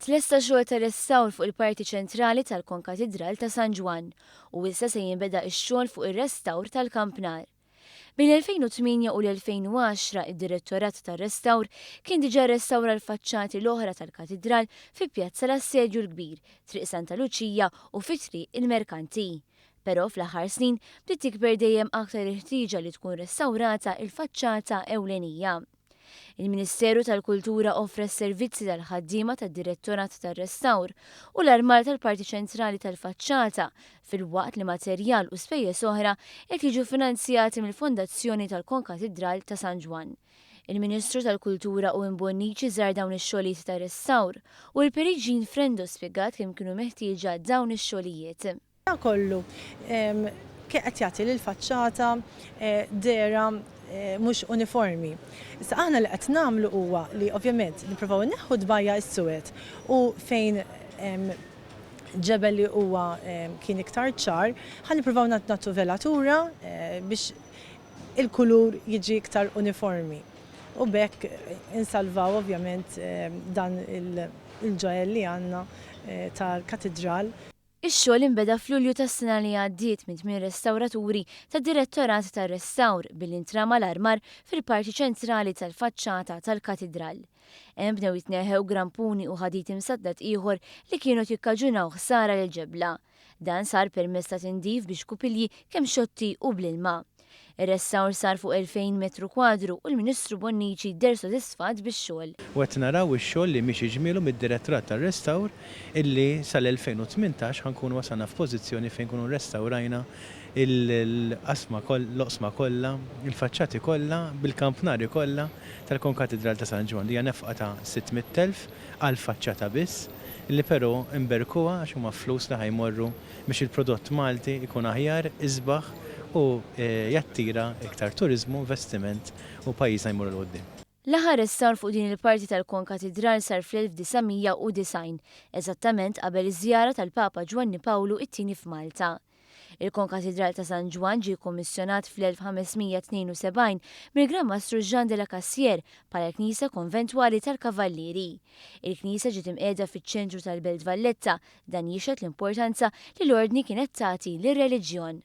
Tlesta xogħol ta' restawr fuq il-parti ċentrali tal-Konkatidral ta' San Ġwann u issa se jinbeda x-xogħol fuq ir-restawr tal-kampnar. Bejn l-2008 u l-2010 id-Direttorat tar-Restawr kien diġà rrestawra l-faċċati l-oħra tal-Katidral fi Pjazza l-Assedju l-Kbir, Triq Santa Luċija u fi Triq il-Merkanti. Però fl-aħħar snin bdiet tikber dejjem aktar il-ħtieġa li tkun restawrata l-faċċata ewlenija. Il-Ministeru tal-Kultura offra s-servizzi tal-ħaddiema tad-Direttorat tar-Restawr u l-armar tal-parti ċentrali tal-faċċata filwaqt li materjal u spejjeż oħra qed jiġu finanzjati mill-Fondazzjoni tal-Konkatidral ta' San Ġwann. Il-Ministru tal-Kultura Owen Bonnici żar dawn ix-xogħlijiet ta' restawr u l-Perit Jean Frendo spjegat kemm kienu meħtieġa dawn ix-xogħlijiet. Dan kollu kien qed jagħti lill-faċċata dehra mhux uniformi. Issa aħna li qed nagħmlu huwa li ovvjament nippruvaw inneħħu t-tbajja' s-suwed u fejn hemm ġebel li huwa kien iktar ċar, ħa nippruvaw nagħtu velatura biex il-kulur jiġi iktar uniformi u b'hekk insalvaw ovvjament dan il-ġojell li għandna tal-katidral. Ix-xogħol inbeda f'Lulju tas-sena li għaddiet minn tmien restawraturi tad-Direttorat tar-Restawr billi ntrama l-armar fil-parti ċentrali tal-faċċata tal-Katidral. Hemm bdew jitneħħew grampuni u ħadid imsaddad ieħor li kienu qed jikkaġunaw ħsara lill-ġebla. Dan sar permezz ta' tindif bi xkupilji kemm xotti u bl-ilma. Ir-restawr sar fuq 2,000 metru kwadru u l-Ministru Bonnici deher sodisfatt bix-xogħol. U qed naraw ix-xogħol li miexi ġmielu mid-Direttorat tar-Restawr illi sal-2018 ħa nkunu wasalna f'pożizzjoni fejn nkunu rrestawrajna l-qasma l-oqsma kollha, il-faċċati kollha bil-kampnari kollha tal-Konkatidral ta' San Ġwann. Hija nefqa ta' 600,000 għall-faċċata biss illi però nberkuha għax huma flus li ħa jmorru biex il-prodott Malti jkun aħjar, isbaħ u jattira iktar turiżmu, investiment u pajjiżna jmur 'il quddiem. L-aħħar restawr fuq din il-parti tal-Konkatidral sar fl-1990, eżattament qabel iż-żjara tal-Papa Ġwanni Pawlu it-Tieni f'Malta. Il-Konkatidral ta' San Ġwann ġie kkummissjonat fl-1572 mill-Gran Mastru Jean de la Cassière bħala l-knisja konventwali tal-Kavallieri. Il-knisja ġiet imqiegħda fiċ-ċentru tal-Belt Valletta Dan jixhed l-importanza li l-Ordni kienet tagħti lir-reliġjon.